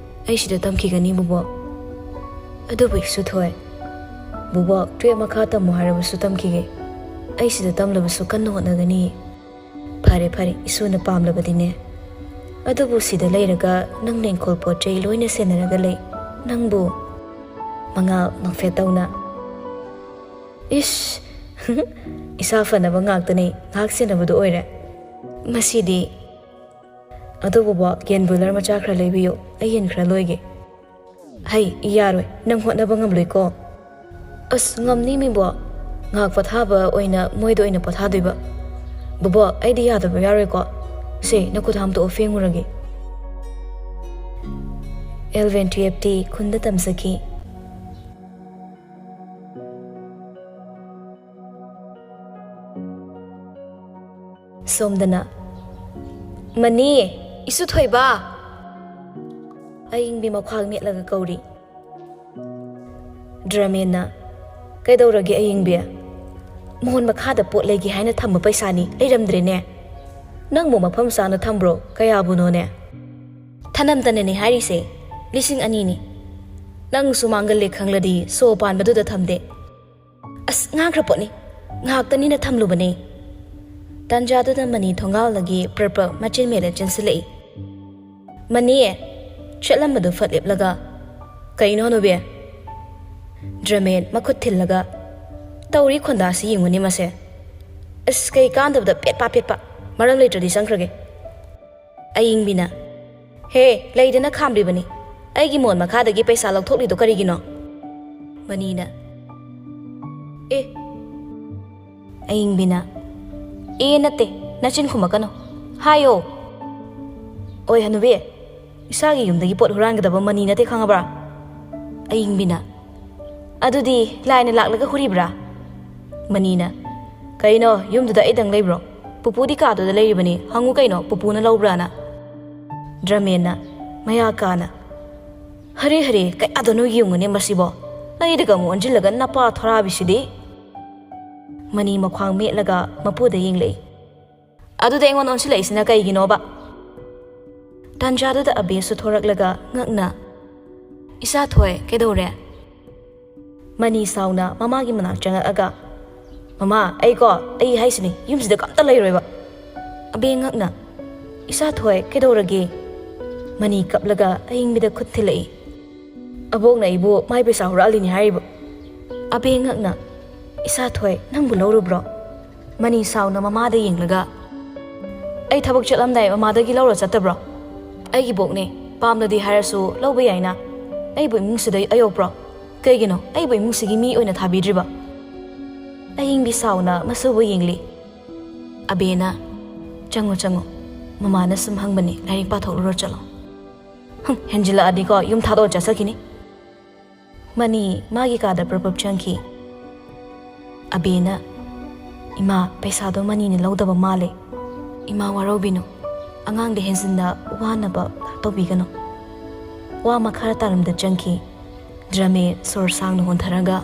ꯑꯩ ꯁꯤꯗ ꯇꯝꯈꯤꯒꯅꯤ ꯕꯨꯕꯣꯛ꯫" "ꯑꯗꯨꯕꯨ ꯏꯁꯨ ꯊꯣꯏ꯫" "ꯕꯨꯕꯣꯛ, ꯇꯨꯌꯦꯜꯐ ꯃꯈꯥ ꯇꯝꯃꯨ ꯍꯥꯏꯔꯕꯁꯨ ꯇꯝꯈꯤꯒꯦ꯫ ꯑꯩ ꯁꯤꯗ ꯇꯝꯂꯕꯁꯨ ꯀꯟꯅ ꯍꯣꯠꯅꯒꯅꯤ꯫" "ꯐꯔꯦ ꯐꯔꯦ, ꯏꯁꯨꯅ ꯄꯥꯝꯂꯕꯗꯤꯅꯦ꯫ ꯑꯗꯨꯕꯨ ꯁꯤꯗ ꯂꯩꯔꯒ ꯅꯪꯅ ꯏꯪꯈꯣꯜ ꯄꯣꯠ ꯆꯩ ꯂꯣꯏꯅ ꯁꯦꯟꯅꯔꯒ ꯂꯩ꯫ ꯅꯪꯕꯨ?" ꯃꯉꯥꯜ ꯅꯣꯛꯐꯦꯠ ꯇꯧꯅ, "ꯏꯁ, ꯏꯁꯥ ꯐꯅꯕ ꯉꯥꯛꯇꯅꯦ, ꯉꯥꯏꯍꯥꯛ ꯁꯦꯟꯅꯕꯗꯣ ꯑꯣꯏꯔꯦ꯫ ꯃꯁꯤꯗꯤ꯫ ꯑꯗꯨ ꯕꯣꯕꯣꯛ, ꯌꯦꯟ ꯕꯣꯏꯂꯔ ꯃꯆꯥ ꯈꯔ ꯂꯩꯕꯤꯌꯨ, ꯑꯩ ꯌꯦꯟ ꯈꯔ ꯂꯣꯏꯒꯦ꯫" "ꯍꯩ, ꯌꯥꯔꯣꯏ, ꯅꯪ ꯍꯣꯠꯅꯕ ꯉꯝꯂꯣꯏꯀꯣ꯫" "ꯑꯁ, ꯉꯝꯅꯤ ꯃꯤꯕꯣ, ꯉꯥꯏꯍꯥꯛ ꯄꯣꯊꯥꯕ ꯑꯣꯏꯅ ꯃꯣꯏꯗ ꯑꯣꯏꯅ ꯄꯣꯊꯥꯗꯣꯏꯕ꯫ ꯕꯣꯕꯣꯛ, ꯑꯩꯗꯤ ꯌꯥꯗꯕ ꯌꯥꯔꯣꯏꯀꯣ꯫ ꯁꯦ, ꯅꯈꯨꯠ ꯍꯥꯝꯗꯣꯛꯑꯣ, ꯐꯦꯡꯉꯨꯔꯒꯦ꯫" ꯑꯦꯜꯚꯤꯟ ꯇꯨꯌꯦꯜꯐꯇꯤ ꯈꯨꯟꯗ ꯇꯝꯖꯈꯤ꯫ ꯁꯣꯝꯗꯅ, "ꯃꯅꯤ, ꯏꯁꯨ ꯊꯣꯏꯕ!" ꯑꯌꯤꯡꯕꯤ ꯃꯈ꯭ꯋꯥꯡ ꯅꯦꯠꯂꯒ ꯀꯧꯔꯤ꯫ ꯗ꯭ꯔꯃꯦꯟꯅ, "ꯀꯩꯗꯧꯔꯒꯦ ꯑꯌꯤꯡꯕꯤ? ꯃꯣꯟ ꯃꯈꯥꯗ ꯄꯣꯠ ꯂꯩꯒꯦ ꯍꯥꯏꯅ ꯊꯝꯕ ꯄꯩꯁꯥꯅꯤ, ꯂꯩꯔꯝꯗ꯭ꯔꯦꯅꯦ꯫ ꯅꯪꯕꯨ ꯃꯐꯝ ꯆꯥꯅ ꯊꯝꯕ꯭ꯔꯣ? ꯀꯌꯥꯕꯨꯅꯣꯅꯦ?" "ꯊꯅꯝꯇꯅꯅꯦ ꯍꯥꯏꯔꯤꯁꯦ, ꯂꯤꯁꯤꯡ ꯑꯅꯤꯅꯤ꯫ ꯅꯪꯁꯨ ꯃꯥꯡꯒꯜꯂꯦ ꯈꯪꯂꯗꯤ ꯁꯣ ꯄꯥꯟꯕꯗꯨꯗ ꯊꯝꯗꯦ꯫" "ꯑꯁ, ꯉꯥꯡꯈ꯭ꯔ ꯄꯣꯠꯅꯤ, ꯉꯥꯏꯍꯥꯛꯇꯅꯤꯅ ꯊꯝꯂꯨꯕꯅꯦ꯫" ꯇꯟꯖꯥꯗꯨꯗ ꯃꯅꯤ ꯊꯣꯡꯒꯥꯜꯗꯒꯤ ꯄ꯭ꯔꯞ ꯄ꯭ꯔꯞ ꯃꯆꯤꯟ ꯃꯦꯠꯂ ꯆꯦꯟꯁꯤꯜꯂꯛꯏ꯫ "ꯃꯅꯤ!" ꯆꯠꯂꯝꯕꯗꯨ ꯐꯠ ꯂꯦꯞꯂꯒ, "ꯀꯩꯅꯣ ꯍꯅꯨꯕꯤ?" ꯗ꯭ꯔꯃꯦꯟ ꯃꯈꯨꯠ ꯊꯤꯜꯂꯒ, "ꯇꯧꯔꯤ ꯈꯣꯟꯗꯥꯁꯤ ꯌꯦꯡꯉꯨꯅꯦ ꯃꯁꯦ꯫ ꯑꯁ, ꯀꯩ ꯀꯥꯟꯗꯕꯗ ꯄꯦꯠꯄ ꯄꯦꯠꯄ, ꯃꯔꯝ ꯂꯩꯇ꯭ꯔꯗꯤ ꯆꯪꯈ꯭ꯔꯒꯦ꯫" ꯑꯌꯤꯡꯕꯤꯅ, "ꯍꯦ, ꯂꯩꯗꯅ ꯈꯥꯝꯂꯤꯕꯅꯤ, ꯑꯩꯒꯤ ꯃꯣꯟ ꯃꯈꯥꯗꯒꯤ ꯄꯩꯁꯥ ꯂꯧꯊꯣꯛꯂꯤꯗꯣ ꯀꯔꯤꯒꯤꯅꯣ?" ꯃꯅꯤꯅ, "ꯑꯦ, ꯑꯏꯪꯕꯤꯅ, "ꯑꯦ ꯅꯠꯇꯦ, ꯅꯆꯤꯟ ꯈꯨꯝꯃꯛꯀꯅꯨ꯫ ꯍꯥꯏꯌꯣ!" "ꯑꯣꯏ ꯍꯅꯨꯕꯤ, ꯏꯁꯥꯒꯤ ꯌꯨꯝꯗꯒꯤ ꯄꯣꯠ ꯍꯨꯔꯥꯟꯒꯗꯕ ꯃꯅꯤ ꯅꯠꯇꯦ, ꯈꯪꯉꯕ꯭ꯔꯥ?" ꯑꯏꯪꯕꯤꯅ, "ꯑꯗꯨꯗꯤ ꯂꯥꯏꯅ ꯂꯥꯛꯂꯒ ꯍꯨꯔꯤꯕ꯭ꯔꯥ?" ꯃꯅꯤꯅ, "ꯀꯩꯅꯣ, ꯌꯨꯝꯗꯨꯗ ꯑꯩꯗꯪ ꯂꯩꯕ꯭ꯔꯣ? ꯄꯨꯄꯨꯗꯤ ꯀꯥꯗꯨꯗ ꯂꯩꯔꯤꯕꯅꯤ, ꯍꯪꯉꯨ ꯀꯩꯅꯣ, ꯄꯨꯄꯨꯅ ꯂꯧꯕ꯭ꯔꯥꯅ?" ꯗ꯭ꯔꯃꯦꯟꯅ, ꯃꯌꯥ ꯀꯥꯅ, "ꯍꯔꯦ ꯍꯔꯦ, ꯀꯌꯥꯗꯅꯣ ꯌꯦꯡꯉꯨꯅꯦ ꯃꯁꯤꯕꯣ, ꯑꯩꯗꯒ ꯑꯃꯨꯛ ꯑꯣꯟꯁꯤꯜꯂꯒ ꯅꯄꯥ ꯊꯣꯔꯥꯕꯤꯁꯤꯗꯤ!" ꯃꯅꯤ ꯃꯈ꯭ꯋꯥꯡ ꯃꯦꯠꯂꯒ ꯃꯄꯨꯗ ꯌꯦꯡꯂꯛꯏ꯫ "ꯑꯗꯨꯗꯤ ꯑꯩꯉꯣꯟꯗ ꯑꯣꯟꯁꯤꯜꯂꯛꯏꯁꯤꯅ ꯀꯩꯒꯤꯅꯣꯕ?" ꯇꯥꯟꯖꯥꯗꯨꯗ ꯑꯕꯦꯁꯨ ꯊꯣꯔꯛꯂꯒ ꯉꯛꯅ, "ꯏꯆꯥ ꯊꯣꯏ, ꯀꯩꯗꯧꯔꯦ?" ꯃꯅꯤ ꯁꯥꯎꯅ ꯃꯃꯥꯒꯤ ꯃꯅꯥꯛ ꯆꯪꯉꯛꯑꯒ, "ꯃꯃꯥ, ꯑꯩꯀꯣ, ꯑꯩ ꯍꯥꯏꯁꯤꯅꯤ, ꯌꯨꯝꯁꯤꯗ ꯀꯝꯇ ꯂꯩꯔꯣꯏꯕ!" ꯑꯕꯦ ꯉꯛꯅ, "ꯏꯆꯥ ꯊꯣꯏ, ꯀꯩꯗꯧꯔꯒꯦ?" ꯃꯅꯤ ꯀꯞꯂꯒ ꯑꯏꯪꯕꯤꯗ ꯈꯨꯠ ꯊꯤꯜꯂꯛꯏ꯫ "ꯑꯕꯣꯛꯅ ꯑꯩꯕꯨ ꯃꯥꯏ ꯄꯩꯁꯥ ꯍꯨꯔꯥꯜꯂꯤꯅꯤ ꯍꯥꯏꯔꯤꯕ!" ꯑꯕꯦ ꯉꯛꯅ, "ꯏꯆꯥ ꯊꯣꯏ, ꯅꯪꯕꯨ ꯂꯧꯔꯨꯕ꯭ꯔꯣ?" ꯃꯅꯤ ꯁꯥꯎꯅ ꯃꯃꯥꯗ ꯌꯦꯡꯂꯒ, "ꯑꯩ ꯊꯕꯛ ꯆꯠꯂꯝꯗꯥꯏ ꯃꯃꯥꯗꯒꯤ ꯂꯧꯔ ꯆꯠꯇꯕ꯭ꯔꯣ? ꯑꯩꯒꯤ ꯕꯣꯛꯅꯦ, ꯄꯥꯝꯗꯗꯤ ꯍꯥꯏꯔꯁꯨ ꯂꯧꯕ ꯌꯥꯏꯅ꯫ ꯑꯩꯕꯨ ꯏꯃꯨꯡꯁꯤꯗ ꯑꯌꯣꯛꯄ꯭ꯔꯣ? ꯀꯩꯒꯤꯅꯣ ꯑꯩꯕꯨ ꯏꯃꯨꯡꯁꯤꯒꯤ ꯃꯤ ꯑꯣꯏꯅ ꯊꯥꯕꯤꯗ꯭ꯔꯤꯕ?" ꯑꯍꯤꯡꯕꯤ ꯁꯥꯎꯅ ꯃꯁꯨꯕꯨ ꯌꯦꯡꯂꯤ꯫ ꯑꯕꯦꯅ, "ꯆꯪꯉꯣ, ꯆꯪꯉꯣ, ꯃꯃꯥꯅ ꯁꯨꯝ ꯍꯪꯕꯅꯤ, ꯂꯥꯏꯔꯤꯛ ꯄꯥꯊꯣꯛꯂꯨꯔꯣ ꯆꯠꯂꯣ꯫ ꯍꯨꯝ, ꯍꯦꯟꯖꯤꯜꯂꯛꯑꯗꯤꯀꯣ, ꯌꯨꯝ ꯊꯥꯗꯣꯛꯑ ꯆꯠꯆꯈꯤꯅꯤ꯫" ꯃꯅꯤ ꯃꯥꯒꯤ ꯀꯥꯗ ꯄ꯭ꯔꯞ ꯄ꯭ꯔꯞ ꯆꯪꯈꯤ꯫ ꯑꯕꯦꯅ, "ꯏꯃꯥ, ꯄꯩꯁꯥꯗꯣ ꯃꯅꯤꯅ ꯂꯧꯗꯕ ꯃꯥꯜꯂꯦ꯫ ꯏꯃꯥ ꯋꯥꯔꯧꯕꯤꯅꯨ, ꯑꯉꯥꯡꯗ ꯍꯦꯟꯖꯤꯟꯅ ꯋꯥꯅꯕ ꯇꯧꯕꯤꯒꯅꯨ꯫" ꯋꯥ ꯃꯈꯥ ꯇꯥꯔꯝꯗ ꯆꯪꯈꯤ꯫ ꯗ꯭ꯔꯃꯦ ꯁꯣꯔ ꯁꯥꯡꯅ ꯍꯣꯟꯊꯔꯒ,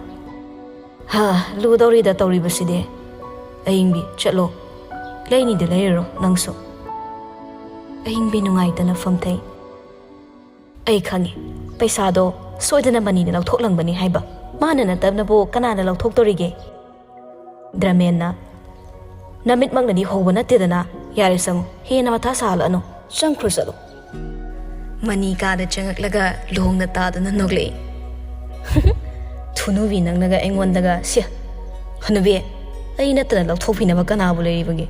"ꯍꯥ, ꯂꯨꯗꯧꯔꯤꯗ ꯇꯧꯔꯤꯕꯁꯤꯗꯤ꯫ ꯑꯌꯤꯡꯕꯤ, ꯆꯠꯂꯣ꯫ ꯂꯩꯅꯤꯗꯤ ꯂꯩꯔꯨꯔꯣ ꯅꯪꯁꯨ꯫" ꯑꯌꯤꯡꯕꯤ ꯅꯨꯡꯉꯥꯏꯇꯅ ꯐꯝꯊꯩ꯫ "ꯑꯩ ꯈꯪꯉꯤ, ꯄꯩꯁꯥꯗꯣ ꯁꯣꯏꯗꯅ ꯃꯅꯤꯅ ꯂꯧꯊꯣꯛꯂꯝꯒꯅꯤ ꯍꯥꯏꯕ꯫ ꯃꯥꯅ ꯅꯠꯇꯅꯕꯨ ꯀꯅꯥꯅ ꯂꯧꯊꯣꯛꯇꯣꯔꯤꯒꯦ?" ꯗ꯭ꯔꯃꯦꯟꯅ, "ꯅꯃꯤꯠꯃꯛꯅꯗꯤ ꯍꯧꯕ ꯅꯠꯇꯦꯗꯅ꯫ ꯌꯥꯔꯦ, ꯆꯪꯉꯨ, ꯍꯦꯟꯅ ꯃꯊꯥ ꯁꯥꯍꯜꯂꯛꯑꯅꯨ꯫ ꯆꯪꯈ꯭ꯔꯣ, ꯆꯠꯂꯣ꯫" ꯃꯅꯤ ꯀꯥꯗ ꯆꯪꯉꯛꯂꯒ ꯂꯨꯍꯣꯡꯅ ꯇꯥꯗꯨꯅ ꯅꯣꯛꯂꯛꯏ꯫ "ꯊꯨꯅꯨꯕꯤ ꯅꯪꯅꯒ ꯑꯩꯉꯣꯟꯗꯒ, ꯁꯤ, ꯍꯅꯨꯕꯤ, ꯑꯩ ꯅꯠꯇꯅ ꯂꯧꯊꯣꯛꯄꯤꯅꯕ ꯀꯅꯥꯕꯨ ꯂꯩꯔꯤꯕꯒꯦ?"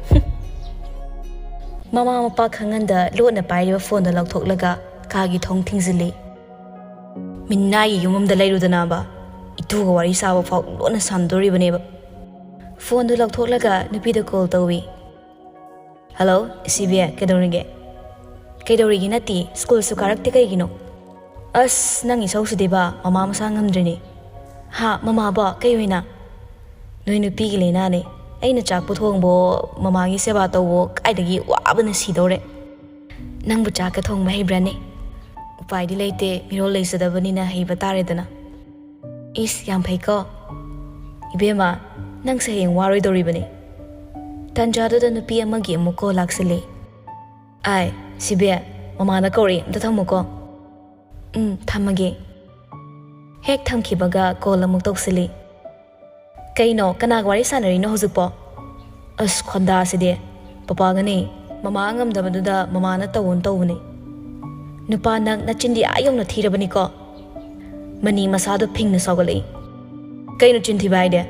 ꯃꯃꯥ ꯃꯄꯥ ꯈꯪꯍꯟꯗ ꯂꯣꯠꯅ ꯄꯥꯏꯔꯤꯕ ꯐꯣꯟꯗꯣ ꯂꯧꯊꯣꯛꯂꯒ ꯀꯥꯒꯤ ꯊꯣꯡ ꯊꯤꯡꯖꯤꯜꯂꯤ꯫ "ꯃꯤꯅꯥꯏꯒꯤ ꯌꯨꯝ ꯑꯃꯗ ꯂꯩꯔꯨꯗꯅꯕ, ꯏꯇꯨꯒ ꯋꯥꯔꯤ ꯁꯥꯕ ꯐꯥꯎ ꯂꯣꯠꯅ ꯁꯥꯟꯅꯗꯣꯔꯤꯕꯅꯦꯕ꯫ ꯐꯣꯟꯗꯨ ꯂꯧꯊꯣꯛꯂꯒ ꯅꯨꯄꯤꯗ ꯀꯣꯜ ꯇꯧꯏ꯫ "ꯍꯜꯂꯣ, ꯁꯤꯕꯦ, ꯀꯩꯗꯧꯔꯤꯒꯦ?" "ꯀꯩꯗꯧꯔꯤꯒꯦ ꯅꯠꯇꯦ, ꯁ꯭ꯀꯨꯜꯁꯨ ꯀꯥꯔꯛꯇꯦ ꯀꯩꯒꯤꯅꯣ?" "ꯑꯁ, ꯅꯪ ꯏꯁꯧꯁꯤꯗꯤꯕ, ꯃꯃꯥ ꯃꯁꯥ ꯉꯝꯗ꯭ꯔꯤꯅꯦ꯫" "ꯍꯥ, ꯃꯃꯥꯕꯣ? ꯀꯩ ꯑꯣꯏꯅ?" "ꯅꯣꯏ ꯅꯨꯄꯤꯒꯤ ꯂꯥꯏꯅꯥꯅꯦ꯫ ꯑꯩꯅ ꯆꯥꯛꯄꯨ ꯊꯣꯡꯕꯣ, ꯃꯃꯥꯒꯤ ꯁꯦꯕꯥ ꯇꯧꯕꯣ, ꯀꯥꯏꯗꯒꯤ ꯋꯥꯕꯅ ꯁꯤꯗꯧꯔꯦ꯫" "ꯅꯪꯕꯨ ꯆꯥꯛꯀ ꯊꯣꯡꯕ ꯍꯩꯕ꯭ꯔꯥꯅꯦ?" "ꯎꯄꯥꯏꯗꯤ ꯂꯩꯇꯦ, ꯃꯤꯔꯣꯜ ꯂꯩꯖꯗꯕꯅꯤꯅ ꯍꯩꯕ ꯇꯥꯔꯦꯗꯅ꯫" "ꯏꯁ, ꯌꯥꯝ ꯐꯩꯀꯣ꯫" "ꯏꯕꯦꯝꯃ, ꯅꯪꯁꯦ ꯍꯌꯦꯡ ꯋꯥꯔꯣꯏꯗꯧꯔꯤꯕꯅꯤ꯫" ꯇꯥꯟꯖꯥꯗꯨꯗ ꯅꯨꯄꯤ ꯑꯃꯒꯤ ꯑꯃꯨꯛ ꯀꯣꯜ ꯂꯥꯛꯁꯤꯜꯂꯤ꯫ "ꯑꯥꯏ, ꯁꯤꯕꯦ, ꯃꯃꯥꯅ ꯀꯧꯔꯛꯏ, ꯑꯝꯇ ꯊꯝꯃꯨꯀꯣ꯫" "ꯎꯝ, ꯊꯝꯃꯒꯦ꯫" ꯍꯦꯛ ꯊꯝꯈꯤꯕꯒ ꯀꯣꯜ ꯑꯃꯨꯛ ꯇꯧꯁꯤꯜꯂꯤ꯫ "ꯀꯩꯅꯣ, ꯀꯅꯥꯒ ꯋꯥꯔꯤ ꯁꯥꯟꯅꯔꯤꯅꯣ ꯍꯧꯖꯤꯛꯄꯣ?" "ꯑꯁ, ꯈꯣꯟꯗꯥꯁꯤꯗꯤ꯫ ꯄꯄꯥꯒꯅꯦ꯫ ꯃꯃꯥ ꯉꯝꯗꯕꯗꯨꯗ ꯃꯃꯥꯅ ꯇꯧꯋꯣꯅ ꯇꯧꯕꯅꯦ꯫" "ꯅꯨꯄꯥ ꯅꯪ, ꯅꯆꯤꯟꯗꯤ ꯑꯥ ꯌꯧꯅ ꯊꯤꯔꯕꯅꯤꯀꯣ꯫" ꯃꯅꯤ ꯃꯁꯥꯗꯣ ꯐꯤꯡꯅ ꯁꯥꯎꯒꯠꯂꯛꯏ꯫ "ꯀꯩꯅꯣ ꯆꯤꯟ ꯊꯤꯕ ꯍꯥꯏꯗꯤ?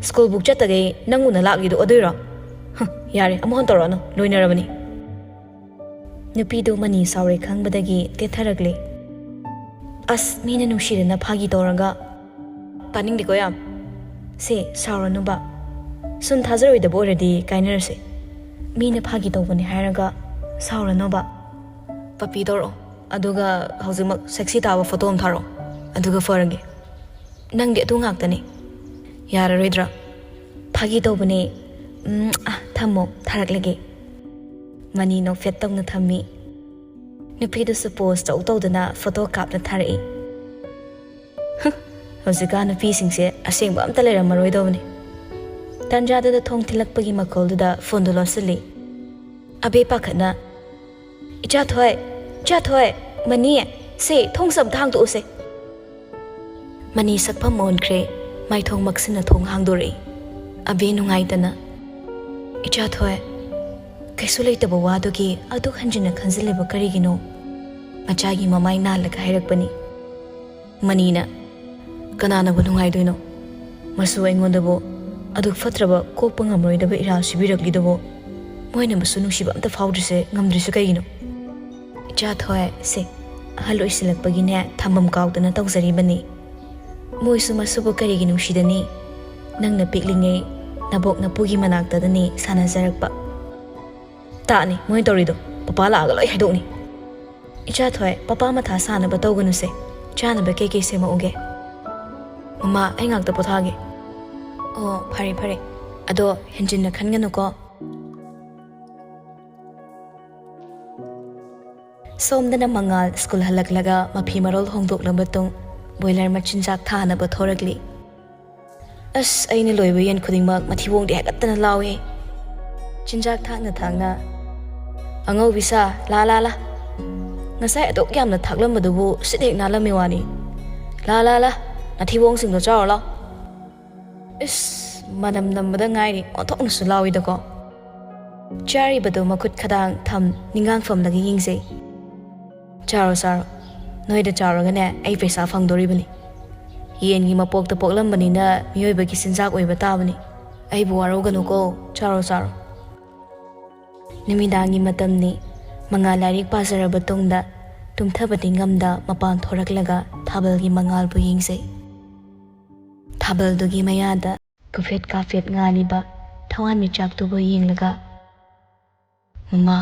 ꯁ꯭ꯀꯨꯜꯕꯨꯛ ꯆꯠꯇꯒꯩ ꯅꯪ ꯎꯅ ꯂꯥꯛꯂꯤꯗꯣ ꯑꯗꯨꯏꯔꯣ? ꯍ, ꯌꯥꯔꯦ, ꯑꯃꯨꯛ ꯍꯟꯅ ꯇꯧꯔꯛꯑꯅꯨ, ꯂꯣꯏꯅꯔꯕꯅꯤ꯫" ꯅꯨꯄꯤꯗꯨ ꯃꯅꯤ ꯁꯥꯎꯔꯦ ꯈꯪꯕꯗꯒꯤ ꯇꯦꯊꯔꯛꯂꯦ꯫ "ꯑꯁ, ꯃꯤꯅ ꯅꯨꯡꯁꯤꯔꯦꯅ ꯐꯥꯒꯤ ꯇꯧꯔꯒ꯫" "ꯇꯥꯅꯤꯡꯗꯦꯀꯣ ꯌꯥꯝ꯫ ꯁꯦ, ꯁꯥꯎꯔꯅꯨꯕ꯫ ꯁꯨꯝ ꯊꯥꯖꯔꯣꯏꯗꯕ ꯑꯣꯏꯔꯗꯤ ꯀꯥꯏꯅꯔꯁꯦ꯫ ꯃꯤꯅ ꯐꯥꯒꯤ ꯇꯧꯕꯅꯦ ꯍꯥꯏꯔꯒ ꯁꯥꯎꯔꯅꯨꯕ꯫ ꯄꯞꯄꯤ ꯇꯧꯔꯛꯑꯣ, ꯑꯗꯨꯒ ꯍꯧꯖꯤꯛꯃꯛ ꯁꯦꯛꯁꯤ ꯇꯥꯕ ꯐꯣꯇꯣ ꯑꯃ ꯊꯥꯔꯛꯑꯣ, ꯑꯗꯨꯒ ꯐꯔꯒꯦ꯫ ꯅꯪꯗꯤ ꯑꯗꯨ ꯉꯥꯛꯇꯅꯦ꯫ ꯌꯥꯔꯔꯣꯏꯗ꯭ꯔꯥ?" "ꯐꯥꯒꯤ ꯇꯧꯕꯅꯦ꯫ ꯎꯝ, ꯑ, ꯊꯝꯃꯣ, ꯊꯥꯔꯛꯂꯒꯦ꯫" ꯃꯅꯤ ꯅꯣꯛꯐꯦꯠ ꯇꯧꯅ ꯊꯝꯃꯤ꯫ ꯅꯨꯄꯤꯗꯨꯁꯨ ꯄꯣꯁ ꯇꯧ ꯇꯧꯗꯅ ꯐꯣꯇꯣ ꯀꯥꯞꯅ ꯊꯥꯔꯛꯏ꯫ ꯍꯨꯝ, ꯍꯧꯖꯤꯛꯀꯥꯟ ꯅꯨꯄꯤꯁꯤꯡꯁꯦ ꯑꯁꯦꯡꯕ ꯑꯝꯇ ꯂꯩꯔꯝꯃꯔꯣꯏꯗꯧꯕꯅꯤ꯫ ꯇꯥꯟꯖꯥꯗꯨꯗ ꯊꯣꯡ ꯊꯤꯜꯂꯛꯄꯒꯤ ꯃꯈꯣꯜꯗꯨꯗ ꯐꯣꯟꯗꯨ ꯂꯣꯠꯁꯤꯜꯂꯤ꯫ ꯑꯕꯦ ꯄꯥꯈꯠꯅ, "ꯏꯆꯥ ꯊꯣꯏ, ꯏꯆꯥ ꯊꯣꯏ, ꯃꯅꯤ, ꯁꯦ, ꯊꯣꯡꯁꯦ ꯑꯝꯇ ꯍꯥꯡꯗꯣꯛꯎꯁꯦ꯫" ꯃꯅꯤ ꯁꯛꯐꯝ ꯑꯣꯟꯈ꯭ꯔꯦ, ꯃꯥꯏꯊꯣꯡ ꯃꯛꯁꯤꯟꯅ ꯊꯣꯡ ꯍꯥꯡꯗꯣꯔꯛꯏ꯫ ꯑꯕꯦ ꯅꯨꯡꯉꯥꯏꯇꯅ, "ꯏꯆꯥ ꯊꯣꯏ, ꯀꯩꯁꯨ ꯂꯩꯇꯕ ꯋꯥꯗꯨꯒꯤ ꯑꯗꯨꯛ ꯍꯟꯖꯤꯟꯅ ꯈꯟꯖꯤꯜꯂꯤꯕ ꯀꯔꯤꯒꯤꯅꯣ?" ꯃꯆꯥꯒꯤ ꯃꯃꯥꯏ ꯅꯥꯜꯂꯒ ꯍꯥꯏꯔꯛꯄꯅꯤ꯫ ꯃꯅꯤꯅ, "ꯀꯅꯥꯅꯕꯨ ꯅꯨꯡꯉꯥꯏꯗꯣꯏꯅꯣ? ꯃꯁꯨ ꯑꯩꯉꯣꯟꯗꯕꯨ ꯑꯗꯨꯛ ꯐꯠꯇ꯭ꯔꯕ, ꯀꯣꯛꯄ ꯉꯝꯂꯣꯏꯗꯕ ꯏꯔꯥꯜ ꯁꯤꯕꯤꯔꯛꯂꯤꯗꯨꯕꯨ ꯃꯣꯏꯅ ꯃꯁꯨ ꯅꯨꯡꯁꯤꯕ ꯑꯝꯇ ꯐꯥꯎꯗ꯭ꯔꯤꯁꯦ ꯉꯝꯗ꯭ꯔꯤꯁꯦ ꯀꯩꯒꯤꯅꯣ?" "ꯏꯆꯥ ꯊꯣꯏ, ꯁꯦ, ꯑꯍꯜ ꯑꯣꯏꯁꯤꯜꯂꯛꯄꯒꯤꯅꯦ, ꯊꯝꯐꯝ ꯀꯥꯎꯗꯅ ꯇꯧꯖꯔꯤꯕꯅꯤ꯫ ꯃꯣꯏꯁꯨ ꯃꯁꯨꯕꯨ ꯀꯔꯤꯒꯤ ꯅꯨꯡꯁꯤꯗꯅꯤ? ꯅꯪꯅ ꯄꯤꯛꯂꯤꯉꯩ ꯅꯕꯣꯛ ꯅꯄꯨꯒꯤ ꯃꯅꯥꯛꯇꯗꯅꯤ ꯁꯥꯟꯅꯖꯔꯛꯄ꯫ "ꯇꯥꯛꯅꯤ ꯃꯣꯏ ꯇꯧꯔꯤꯗꯣ, ꯄꯄꯥ ꯂꯥꯛꯑꯒ ꯂꯣꯏ ꯍꯥꯏꯗꯣꯛꯅꯤ꯫ ꯏꯆꯥ ꯊꯣꯏ, ꯄꯄꯥ ꯃꯊꯥ ꯁꯥꯅꯕ ꯇꯧꯒꯅꯨꯁꯦ, ꯆꯥꯅꯕ ꯀꯩꯀꯩ ꯁꯦꯝꯃꯛꯎꯒꯦ?" "ꯃꯃꯥ, ꯑꯩ ꯉꯥꯛꯇ ꯄꯣꯊꯥꯒꯦ꯫" "ꯑꯣ, ꯐꯔꯦ ꯐꯔꯦ, ꯑꯗꯣ ꯍꯦꯟꯖꯤꯟꯅ ꯈꯟꯒꯅꯨꯀꯣ꯫" ꯁꯣꯝꯗꯅ ꯃꯉꯥꯜ ꯁ꯭ꯀꯨꯜ ꯍꯜꯂꯛꯂꯒ ꯃꯐꯤ ꯃꯔꯣꯜ ꯍꯣꯡꯗꯣꯛꯂꯕ ꯃꯇꯨꯡ ꯕꯣꯏꯂꯔ ꯃꯆꯤꯟꯖꯥꯛ ꯊꯥꯅꯕ ꯊꯣꯔꯛꯂꯤ꯫ ꯑꯁ, ꯑꯩꯅ ꯂꯣꯏꯕ ꯌꯦꯟ ꯈꯨꯗꯤꯡꯃꯛ ꯃꯊꯤꯕꯣꯡꯗꯤ ꯍꯥꯏꯒꯠꯇꯅ ꯂꯥꯎꯏ꯫ ꯆꯤꯟꯖꯥꯛ ꯊꯥꯛꯅ ꯊꯥꯛꯅ, "ꯑꯉꯧꯕꯤ ꯁꯥ, ꯂꯥ ꯂꯥ ꯂꯥ꯫ ꯉꯁꯥꯏ ꯑꯗꯨꯛ ꯌꯥꯝꯅ ꯊꯥꯛꯂꯝꯕꯗꯨꯕꯨ ꯁꯤꯠ ꯍꯦꯛ ꯅꯥꯜꯂꯝꯃꯤ ꯋꯥꯅꯤ꯫ ꯂꯥ ꯂꯥ ꯂꯥ, ꯅꯊꯤꯕꯣꯡꯁꯤꯡꯗꯣ ꯆꯥꯎꯔꯣ ꯂꯥꯎ꯫" ꯏꯁ, ꯃꯅꯝ ꯅꯝꯕꯗ ꯉꯥꯏꯔꯤ ꯑꯣꯟꯊꯣꯛꯅꯁꯨ ꯂꯥꯎꯏꯗꯀꯣ꯫ ꯆꯥꯔꯤꯕꯗꯨ ꯃꯈꯨꯠ ꯈꯗꯥꯡ ꯊꯝ ꯅꯤꯡꯒꯥꯡꯐꯝꯗꯒꯤ ꯌꯦꯡꯖꯩ꯫ "ꯆꯥꯔꯣ, ꯆꯥꯔꯣ꯫ ꯅꯣꯏꯗ ꯆꯥꯎꯔꯒꯅꯦ ꯑꯩ ꯄꯩꯁꯥ ꯐꯪꯗꯣꯔꯤꯕꯅꯤ꯫ ꯌꯦꯟꯒꯤ ꯃꯄꯣꯛꯇ ꯄꯣꯛꯂꯝꯕꯅꯤꯅ ꯃꯤꯑꯣꯏꯕꯒꯤ ꯆꯤꯟꯖꯥꯛ ꯑꯣꯏꯕ ꯇꯥꯕꯅꯤ꯫ ꯑꯩꯕꯨ ꯋꯥꯔꯧꯒꯅꯨꯀꯣ, ꯆꯥꯔꯣ, ꯆꯥꯔꯣ꯫" ꯅꯨꯃꯤꯗꯥꯡꯒꯤ ꯃꯇꯝꯅꯤ꯫ ꯃꯉꯥꯜ ꯂꯥꯏꯔꯤꯛ ꯄꯥꯖꯔꯕ ꯇꯨꯡꯗ ꯇꯨꯝꯊꯕꯗꯤ ꯉꯝꯗ ꯃꯄꯥꯟ ꯊꯣꯔꯛꯂꯒ ꯊꯥꯕꯜꯒꯤ ꯃꯉꯥꯜꯕꯨ ꯌꯦꯡꯖꯩ꯫ ꯊꯥꯕꯜꯗꯨꯒꯤ ꯃꯌꯥꯗ ꯀꯨꯐꯦꯠ ꯀꯥꯐꯦꯠ ꯉꯥꯜꯂꯤꯕ ꯊꯋꯥꯟꯃꯤꯆꯥꯛꯇꯨꯕꯨ ꯌꯦꯡꯂꯒ, "ꯃꯃꯥ,